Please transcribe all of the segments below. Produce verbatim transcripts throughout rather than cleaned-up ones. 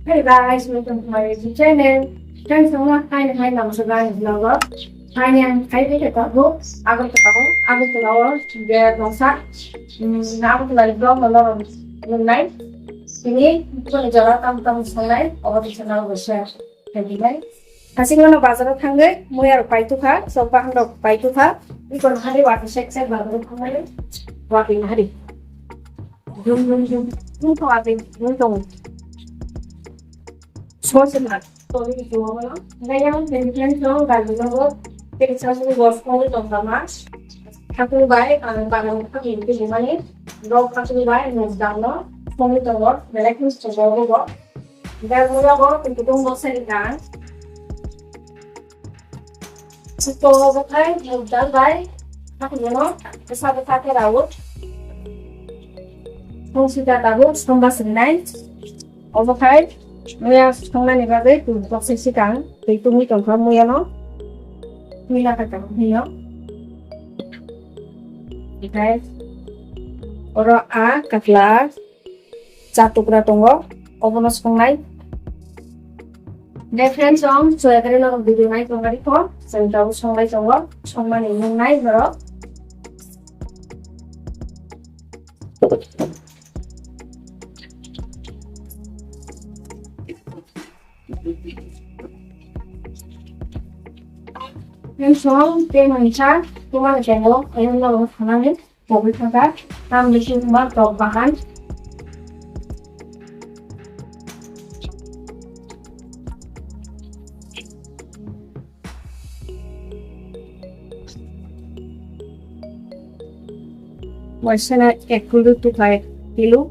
Hey guys, welcome to my YouTube channel. Friends, ang na kain hai nang sa guys vlog. Kain yang kai de ka bu agar ka bu agar ka lawa de dosa. Na agar ka vlog na lo nai. Ini ko jara tam tam sanai agar ka na share. Hai nai. Hasing no bazar thangge muya pai tu kha, sok bahan rok pai tu kha. Ikon hari wati sek sek bazar thangge wati hari. Jum jum jum. Jum to wati jum to. Sosenat. Toli juo. Gayam pension jong galu logo. Pension ni bos ko jong kama. Thakur bai ang bagan kami ke jumani. Rok thakur bai nus dang no. Kami to bos belek nus to bos. Gayam logo ke kutung bos se dang. Suto bwkhai mudal bai hakuno bwsa bwsa khe raut. Song sida tabuk somba sinai. Obo khai muya songnani bagwi twi boksai sikang twi tungwi tongkha muyano. Twi nakha tong hino. Okhai oro a katla cha tukra tongo, obono songnai. De friends, chwng soya kari norok video nai tongari kho, chwng tabuk songlai tongo, songmani nungnai norok. Friends, tei mansa, tei mansa, tei mansa, tei mansa, Pogwi thangkha, tam bising ma tok bahan. Waisana ek kulu tukai pilu.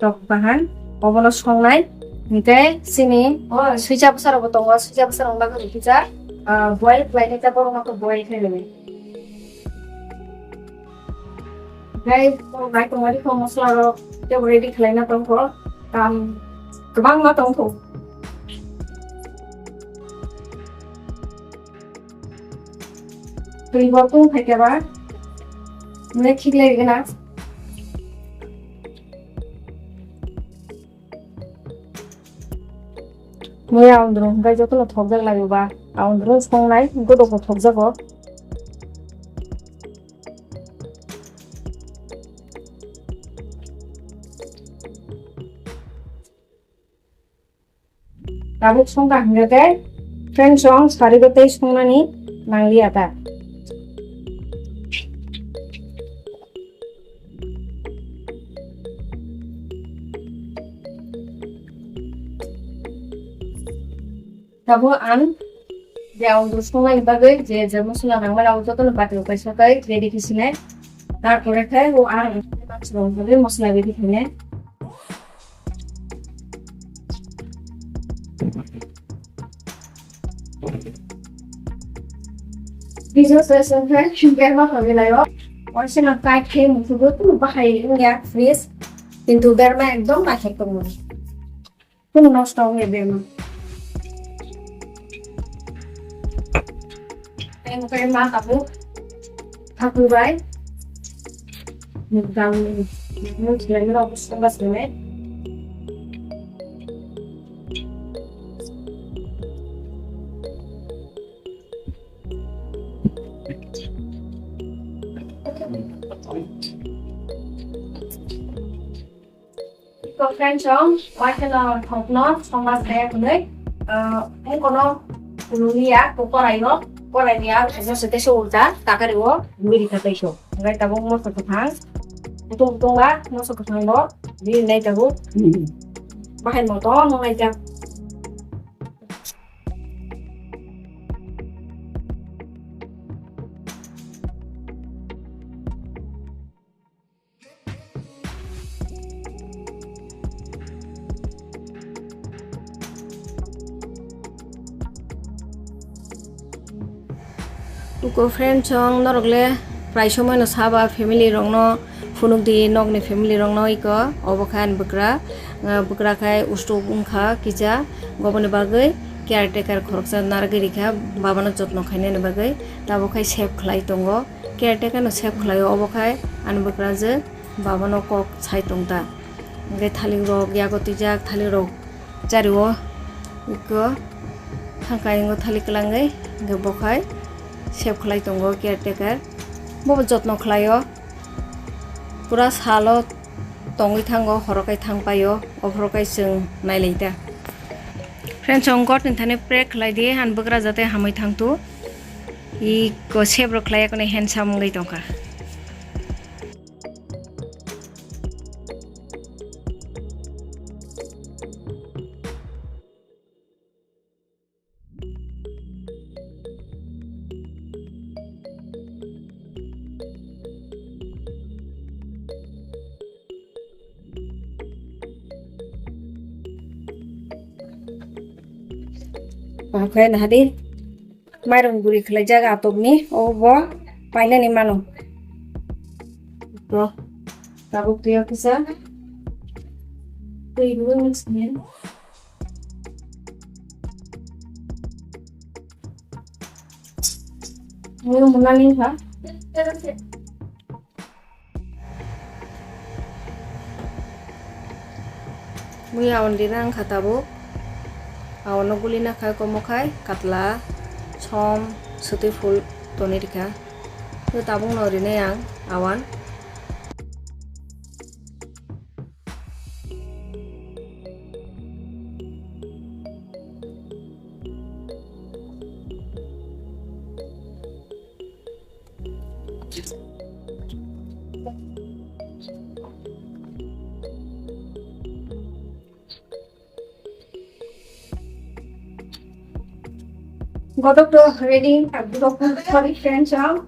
Tok bahan, obono songnai, hinkhe chini o suija bwsarokbo tongo, suija bwsarokni bagwi rwkijak, ah, boil khlainai tei borokno khe boil khlainai. Tei borok nai tongmani kho mosolarok teibo ready khlaina tongkho, kam kwbangma tongkho. Twi bo tung phaikhe ba, mane khiklai gana. Mui aundro hwnkhe jotono thokjak laio ba, aundro songnai godokbo thokjago. Tabuk songkha hingkhe tei friends rok sari bo tei songnani nangliya ta. Tabuk ang je aundro songnani bagwi je je mosola nangmani abo jotono bati rok bai sokai ready khe sinai. Tarpore khe o ang mosola ready khainai. Bijak se sengkhe berma khawi laio. Waisano kai khe muthugo tunu bahai wngya fresh. Kintu berma ekdom naithok tongo. Kunu nosto wngya berma. Tei wngkhe ma tabuk thakur bai. Mukdang mukdang rok swngba swngwi. Iko friends rok, waitheno thokno songma se hwnwi, ah, mungkono phunukliya, ko koraio, koraini aro kaisa se teisa ulta, takari o guri kha teiso. Hwnkhai tabuk moso kwthang, kutung kutung ba moso kwthang bo rinai tabuk. Bahai moto nungnai jak. Uko friend song norok le prai somoi no saba family rok no phunuk di, nok ni family rok no iko obo khe ani bwkra, ah, bwkra khai ustuk wngkha kisa, goboni bagwi caretaker khoroksa narwgwi rikha, baba no jotno khainani bagwi tabuk khai save khlai tongo. Caretaker no save khlaio, obo khai ani bwkra je baba no kok sai tong ta. Hwnkhe thalik rok yago twijak, thalik rok Chario iko thangkai ngo thali kwlangwi hwnkhe bokhai save khlai tongo caretaker. Bobo jotno khlaio. Pura salo tongwi thango, horo kai thang paio, ophoro kai chwng nailai ta. Friends, chwng gotni thani pray khlai di, han bwkra jate hamwi thang tu. Iko save rok khlai yakni handsome wngwi tongkha. Oke, nah di. Mairung guri khlai jaga atokni, o bo painani mano. Bro, tabuk tuya kisa. Twi mix ni. Mui munani ha. Mui awan rina wngkha tabuk. Awan no guli na khai komo khai katla, som, swtwi phul toni rikha. Yo tabuk no rinai ang awan. Godok to ready, godok to sorry friends, ah.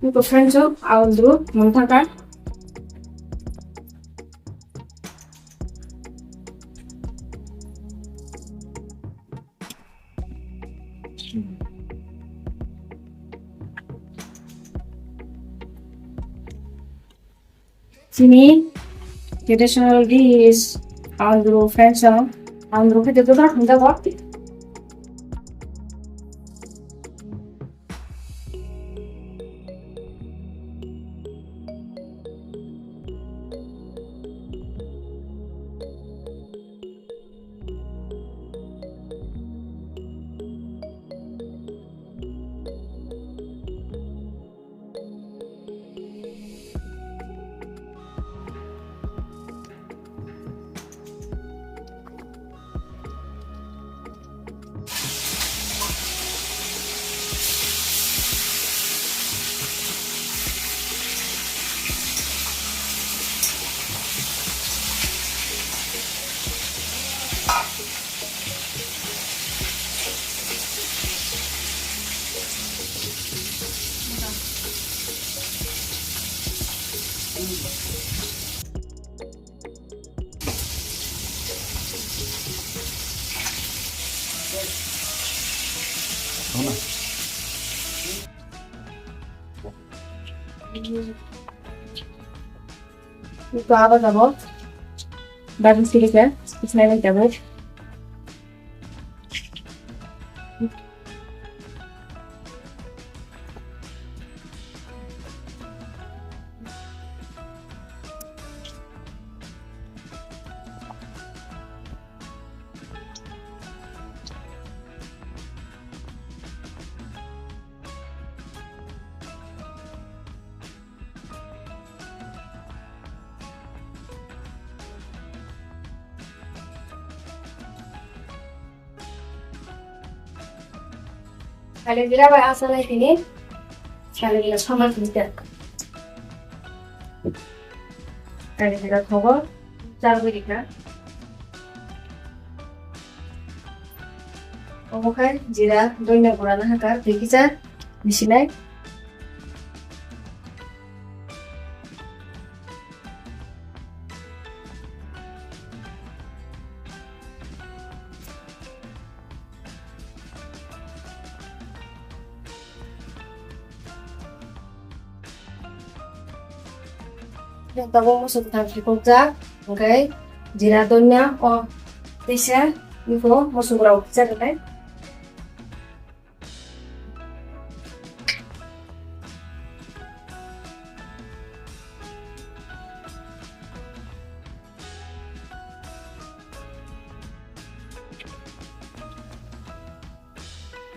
Niko friends, ah, I will do, mungthaka. Chini traditional dish, andro friends, andro khe joto da hwnjago. Ito aba jabo. Baru sini ke, isna ini jabo. Kali jira bai asalai tini. Kali jira samar tini ta. Kali jira thogo. Char bui rikha. Omo khai jira doina gura na hakar twi kisa bisinai. Tabuk musu kwthang khikokjak, hwnkhe jira donya o teisa nukho musu rok kisa rwnai.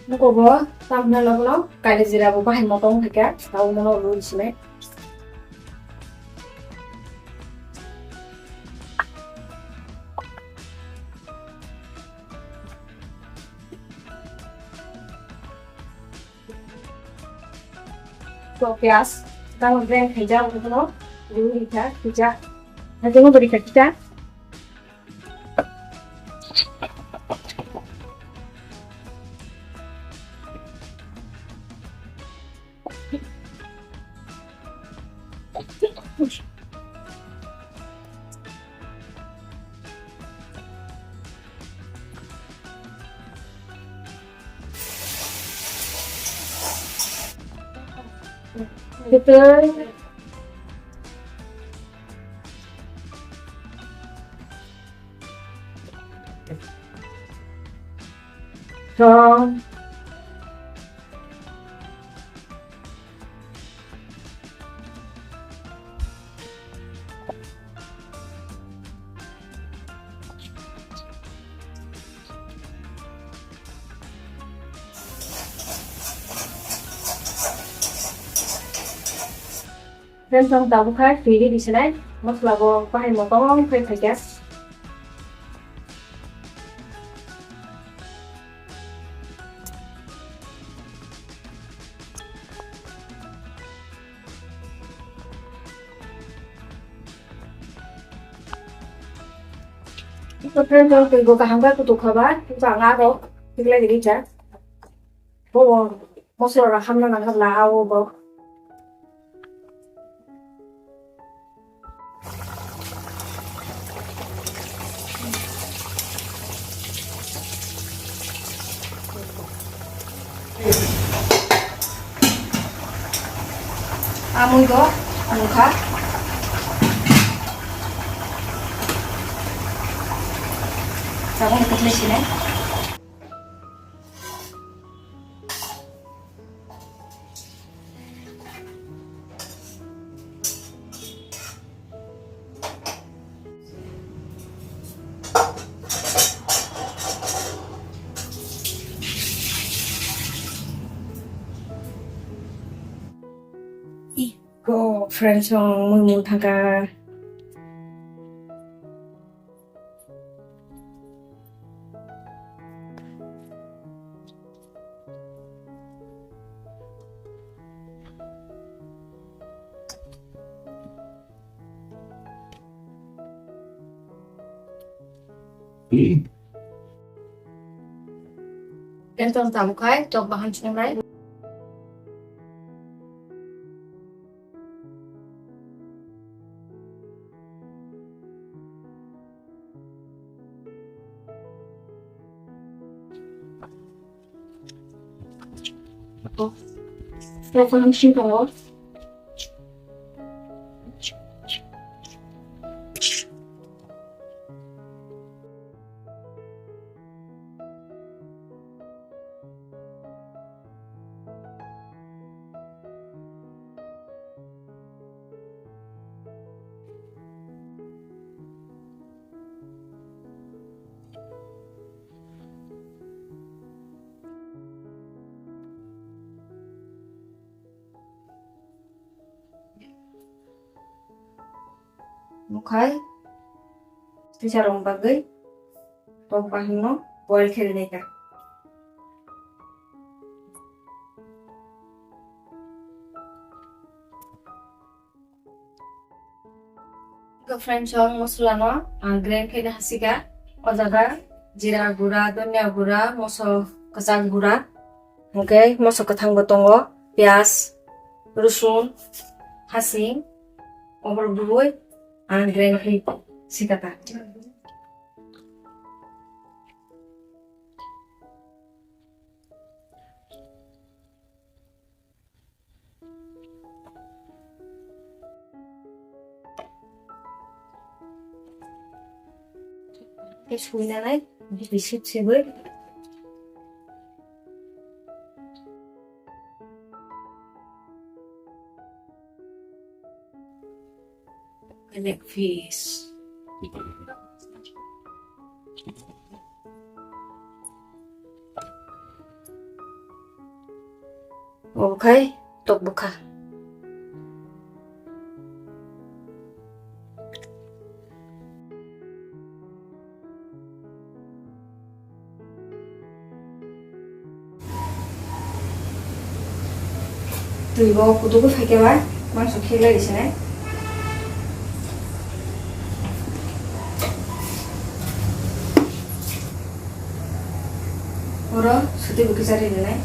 Muko bo tam hwnwi logo no kaida jira bo bahai motom thaka, tabo mono rul sinai. To piyas, tamo brand khaijak, ukono rul rikha, kisa. Nanti mo beri kha kita. Betul. Song. Friends, ang tabuk kha twi ready sinai, mosla bo bahai motom khe phaikha. Ito friends, ang twi bo kaham khe kutuk kha ba, ito ang aro tiklai rikha. Bo mosla rok hamna nang kha bla, ao bo. Amui bo nungkha. Sabun kwthwi sinai. Ih, ko friends, ang mui mung thangkha. Enton tabuk hai tok bahan sungnai. Tok bahan sing tongo. Bukhai, tisa rong bagwi tok bahan no boil khe rinai ta. Friends, ang mosla no, ah, grind khe hasika. O jaga jira gura, dhanya gura, moso kwchak gura, hwnkhe moso kwthang bo tongo, piyaj, rusun, hasing, oborok bwbwi ang grind khe sikata. Tei suinani bisi sibwi. Leg piece. Obo khai tok bwkha. Twi bo kutubu phaikhe ba mangso khiklai rwsine. Oro sutwi bo kisa ri rwnai.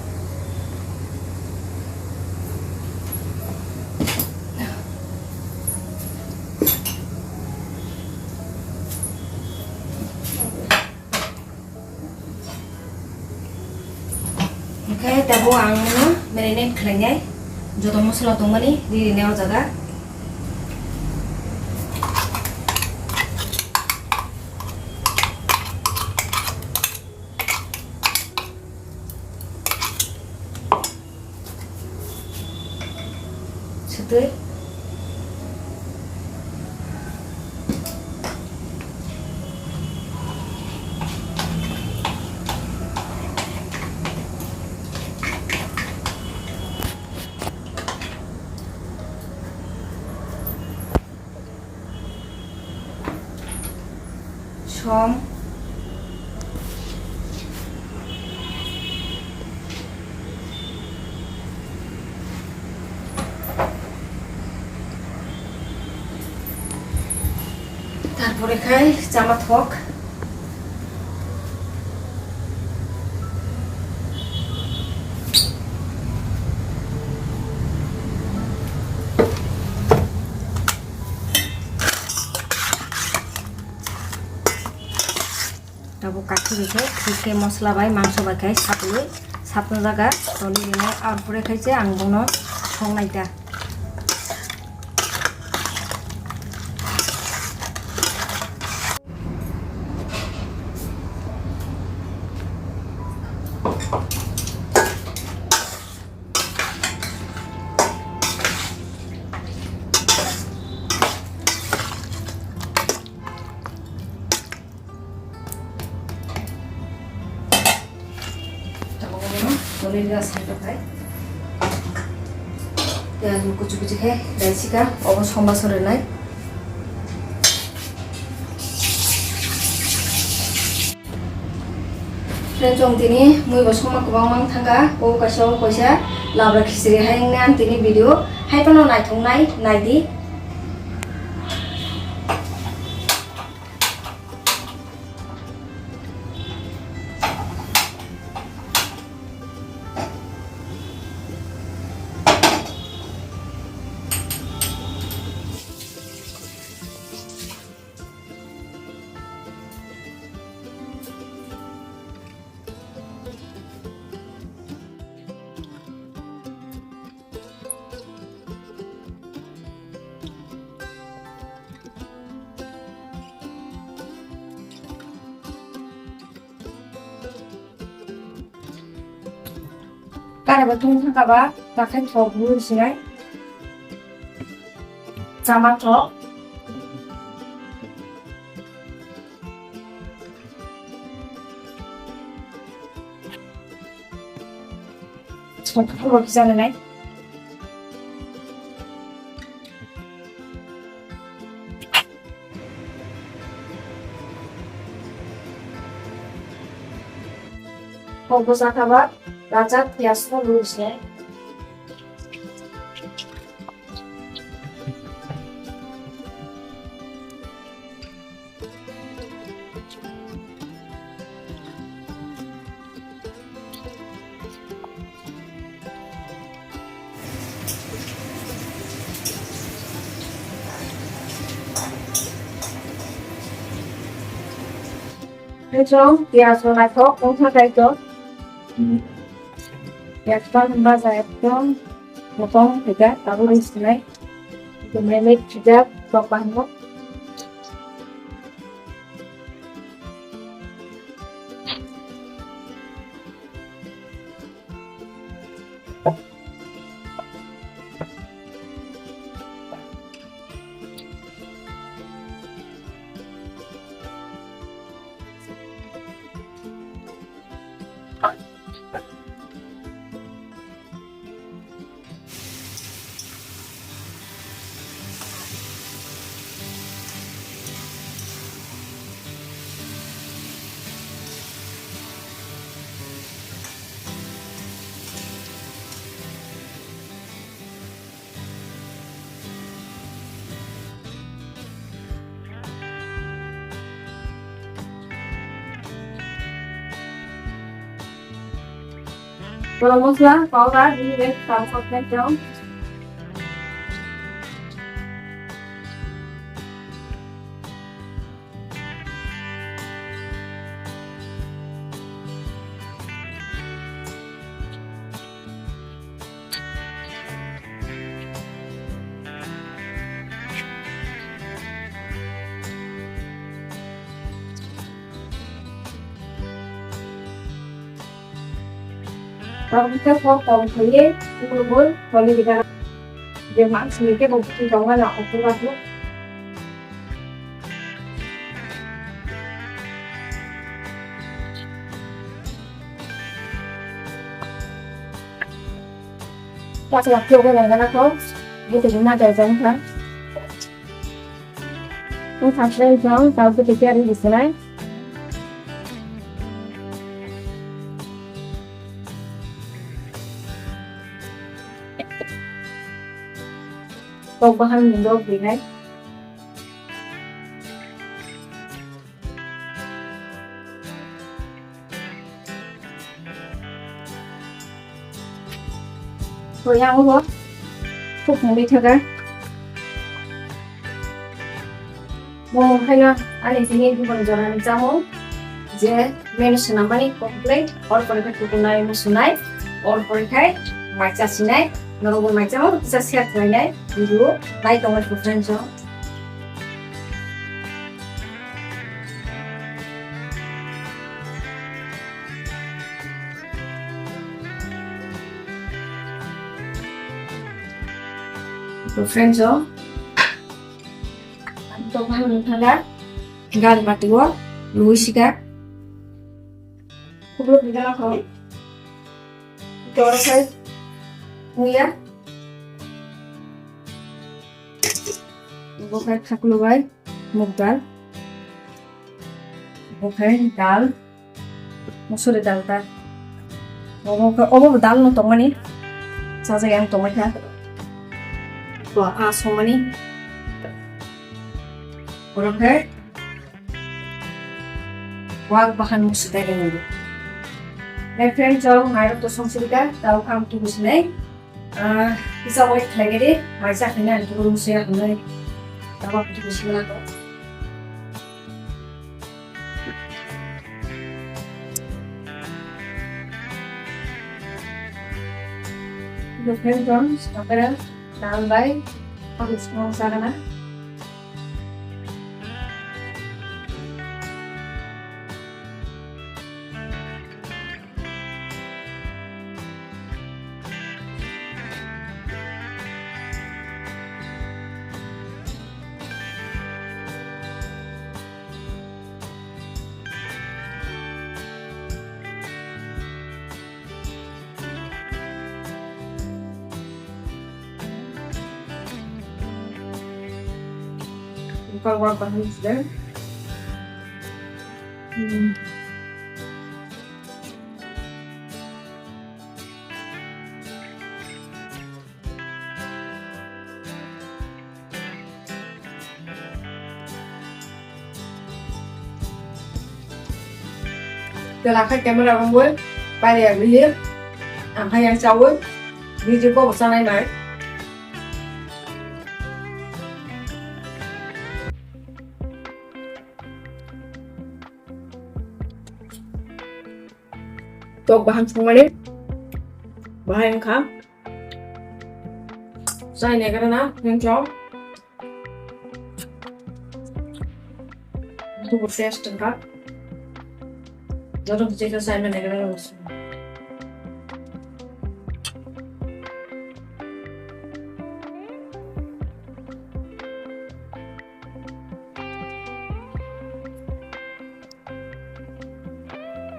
Hwnkhe tabuk ang marinate khlainai, joto mosola tongmani ri rinai o jaga. Sutwi. Som. Tarpore khai chama thok. Abo kathi bai khe, thik khe mosola bai mangso bai khai sapului, sapna jaga toli rwnai, ar pore khai se ang bono songnai ta. Tabuk bono toli rwna sai rok hai. Piyaj bo kuchu kuchu khe daisika, obo somba sorenai. Friends, chwng tini mui bo songma kwbang mang thangkha, o kaisa o kaisa labra khichiri hai wngna ang tini video hai phano naithok nai naidi. Kare bo tung thangka ba, takhai thok bui sinai. Chama thok. Thok thok janai. Kok bwsa kha ba rajak piyaj no lurse. Chwng piyaj rw naithok wngkha kaitor. Piyaj ba hwnba ja ekdom motom khaikha, tabuk rw sinai. Marinate khijak, tok ba hwnwi. Gorom masla powder, bini bai tabuk kok khe chwng. Tabuk khe kok tong thaiwi kubur kubur tholi rwgana. Je mansini khe bo buchung tongmani okhorma khe. Kaisa khe bo nangana kho. Bo tini ma jai jani kha. Ang subscribe jong tau khe tiyari di sinai. Kok bahai ni dok di nai. Koi ang bo. Kok muli thaga. Bo haino ani sini gubun jora ni chamung je menu swnam mani complete or pore khe tukunai musunai or pore khe maicha sinai norok bo maicha mo kisa share khlainai video nai tongo friends o. To friends o, ang to bhai mung thaga, gal mati o, lui siga. Kublo bidala ko. Tor khai. Muya. Bo khai khaklo bai. Mug dal. Bo khai dal. Musuri dal ta. Obo khe, obo bo dal no tongmani. Sajak yang tongmani kha. Bo a songmani. Oro khe. Wak bahan musi dai nang. Hai friend, chwng mairok to song sirika, tau kam tu musi nai. Ah, kisa wait khlaigedi, maisa khaina ang tubur musuya hwnwi tabuk tubur sumana to. Dukhen tong, sakara, dal bai, ang song sakana. Buka wak bahai sida. Hmm. Tela khe camera rwngwi pari agriye, ang khe yang chawi video bo sanai nai. Tok baham songmani bahai wngkha. Chai negra na, nung chong. Double taste wngkha. Joto kichai khe chai ma negra na.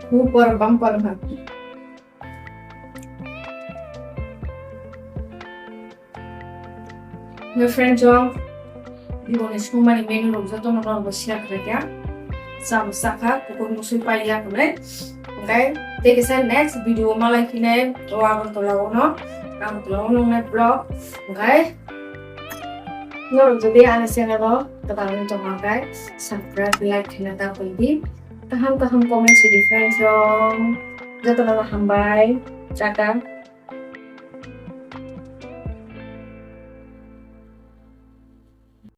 Super bumper wngkha. My friend chong, biboni sumani menu rok joto no norok share khlai kha. Cham sakha, kukur musui pai ya khle. Okay, tei kisa next video malai phine, o Agartala o no, Agartala o no nai vlog. Okay, norok jodi ani channel o kwtal wng tongma khe, subscribe, like khaina ta phaidi. Kaham kaham comment sidi friends rok. Jotono hambai, chaka.